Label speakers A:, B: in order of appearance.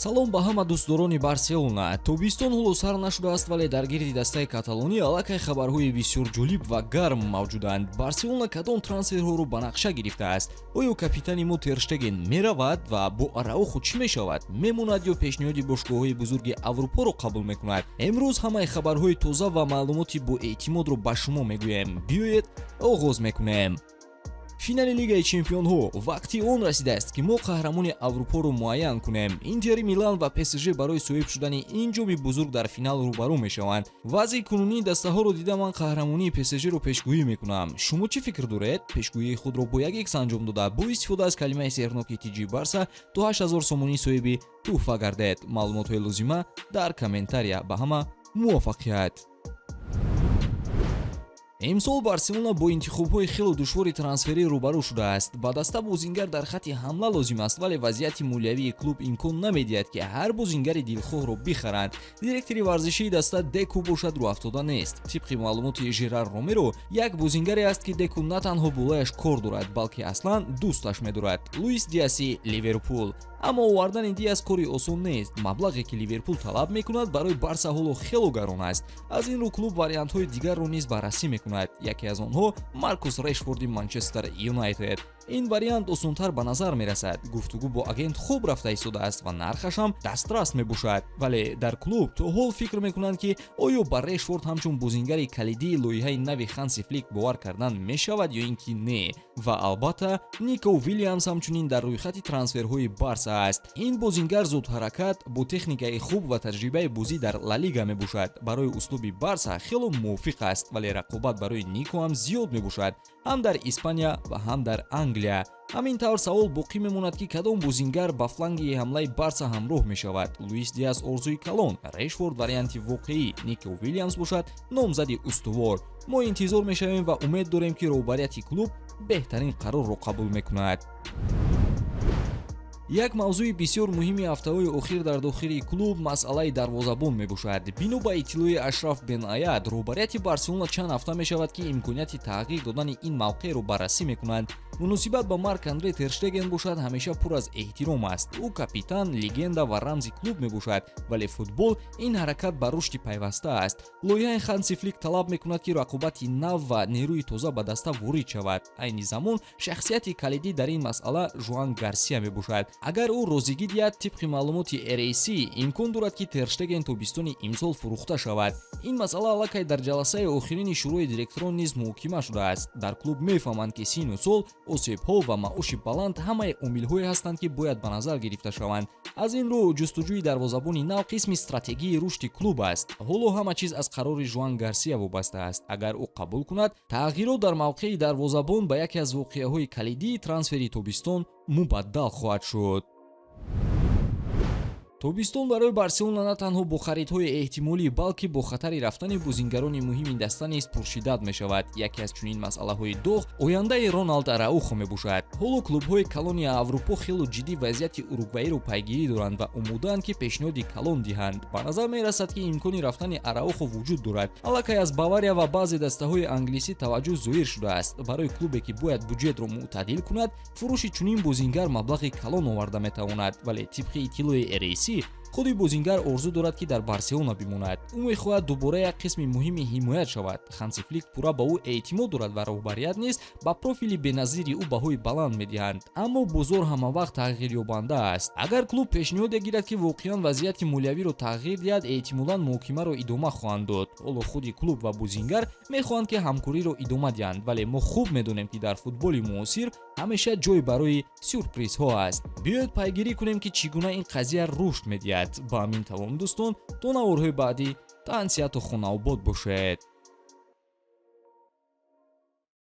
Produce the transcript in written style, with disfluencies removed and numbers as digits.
A: Салом ба ҳама дӯстдорони Барселона. Тобистон ҳоло сар нашудааст, вале дар гирди дастаи каталонӣ аллакай хабарҳои бисёр ҷолиб ва гарм мавҷуданд. Барселона кадом трансферҳоро ба нақша гирифтааст? Оё капитани мо Терштеген меравад ва бо Араухо чӣ мешавад? Мемонад ё пешниҳоди бошгоҳҳои бузурги Аврупоро қабул мекунад? Имрӯз ҳамаи хабарҳои тоза ва маълумоти боэътимодро ба шумо мегӯем. Биёед, оғоз мекунем. Финали Лигаи чемпионҳо. Вақти он расидааст, ки мо қаҳрамони Аврупоро муайян кунем. Интери Милан ва ПСЖ барои соҳиб шудани ин ҷоми бузург дар финал рӯбарӯ мешаванд. Вазъи кунунии дастаҳоро дида, ман қаҳрамонии ПСЖро пешгӯӣ мекунам. Шумо чӣ фикр доред? Пешгӯии худро бо як икс анҷом дода, бо истифода аз калимаи сеҳрноки тиҷи Барса то 8000 сомонӣ соҳиби тӯҳфа гардед. Маълумотҳои лозима дар комментария. Ба ҳама муваффақият! Имсол Барселона бо интихобҳои хеле душвори трансферӣ рӯбарӯ шудааст. Ба даста бозингар дар хатти ҳамла лозим аст, вале вазъияти молиявии клуб имкон намедиҳад, ки ҳар бозингари дилхоҳро бихаранд. Директори варзишии даста Деку бошад, рӯафтода нест. Тибқи маълумоти Жерар Ромеро, як бозингаре аст, ки Деку на танҳо болояш кор дорад, балки аслан дӯсташ медорад: Луис Диаси Ливерпул. Аммо овардани Диас кори осон нест. Маблағе, ки Ливерпул талаб мекунад, барои Барса ҳоло хело гарон аст. Аз ин рӯ клуб вариантҳои дигарро низ баррасӣ мекунад. Яке аз онҳо Маркус Решфорди Манчестер Юнайтед. Ин вариант осонтар ба назар мерасад. Гуфтугӯ бо агент хуб рафта истодааст ва нархаш ҳам дастрас мебошад. Вале дар клуб то ҳол фикр мекунанд, ки оё ба Решфорд ҳамчун бозингари калидии лоиҳаи нави Ханси Флик бовар кардан мешавад ё ин ки не. Ва албатта, Нико Вилямс ҳамчунин дар рӯйхати трансферҳои Барса аст. Ин бозингар зудҳаракат, бо техникаи хуб ва таҷрибаи бозӣ дар Ла Лига мебошад. Барои услуби Барса хело мувофиқ аст, вале рақобат барои Нико ҳам зиёд мебошад, ҳам дар Испания ва ҳам дар Англия. Ҳамин тавр, савол боқӣ мемонад, ки кадом бозингар ба фланги ҳамлаи Барса ҳамроҳ мешавад. Луис Диас орзуи калон, Решфорд варианти воқеӣ, Нико Вилямс бошад номзади устувор. Мо интизор мешавем ва умед дорем, ки роҳбарияти клуб беҳтарин қарорро қабул мекунад. Як мавзӯи бисёр муҳими ҳафтаҳои охир дар дохили клуб масъалаи дарвозабон мебошад. Бино ба иттилои Ашраф Бен Аяд, роҳбарияти Барселона чанд ҳафта мешавад, ки имконияти тағйир додани ин мавқеъро баррасӣ мекунанд. Муносибат ба Марк Андре Терштеген бошад, ҳамеша пур аз эҳтиром аст. Ӯ капитан, легенда ва рамзи клуб мебошад, вале футбол ин ҳаракат ба рушди пайваста аст. Лоиҳаи Ханси Флик талаб мекунад, ки рақобати нав ва нерӯи тоза ба даста ворид шавад. Айни замон шахсияти калидӣ дар ин масъала Жуан Гарсия мебошад. Агар ӯ розигӣ диҳад, тибқи маълумоти RAC, имкон дорад, ки Терштеген тобистони имсол фурӯхта шавад. Ин масъала аллакай дар ҷаласаи охирини шӯрои директорон низ муҳокима шудааст. Дар клуб мефаҳманд, ки сину сол, осебҳо ва маоши баланд ҳамаи омилҳое ҳастанд, ки бояд ба назар гирифта шаванд. Аз ин рӯ ҷустуҷӯи дарвозабони нав қисми стратегияи рушди клуб аст. Ҳоло ҳама чиз аз қарори Жуан Гарсия вобаста аст. Агар ӯ қабул кунад, тағйирот дар мавқеи дарвозабон ба яке аз воқеаҳои калидии трансфери тобистон мубаддал хоҳад шуд. Тобистон барои Барселона на танҳо бо харидҳои эҳтимолӣ, балки бо хатари рафтани бозингарони муҳими даста низ пуршиддат мешавад. Яке аз чунин масъалаҳои доғ ояндаи Роналд Араухо мебошад. Ҳоло клубҳои калони Аврупо хело ҷиддӣ вазъияти уругваиро пайгирӣ доранд ва омодаанд, ки пешниҳоди калон диҳанд. Ба назар мерасад, ки имкони рафтани Араухо вуҷуд дорад. Аллакай аз Бавария ва баъзе дастаҳои англисӣ таваҷҷӯҳ зоҳир шудааст. Барои клубе, ки бояд буҷетро мӯътадил кунад, фурӯши чунин бозингар маблағи калон оварда метавонад. Вале тибқи иттилои RAC, худи бозингар орзу дорад, ки дар Барселона бимонад. Ӯ мехоҳад дубора як қисми муҳими ҳимоят шавад. Ханси Флик пурра ба ӯ эътимод дорад ва роҳбарият низ ба профили беназири ӯ баҳои баланд медиҳанд. Аммо бозор ҳамавақт тағйирёбанда аст. Агар клуб пешниҳоде гирад, ки воқеан вазъияти молиявиро тағйир диҳад, эҳтимолан муҳокимаро идома хоҳанд дод. Ҳоло худи клуб ва бозингар мехоҳанд, ки ҳамкориро идома диҳанд, вале мо хуб медонем, ки дар футболи муосир ҳамеша ҷой барои сюрпризҳо аст. Биёед, пайгирӣ кунем, ки чӣ гуна ин қазия рушд медиҳад. Ба ҳамин тамом, дӯстон. То наворҳои баъдӣ тансиҳату хонаобод бошед.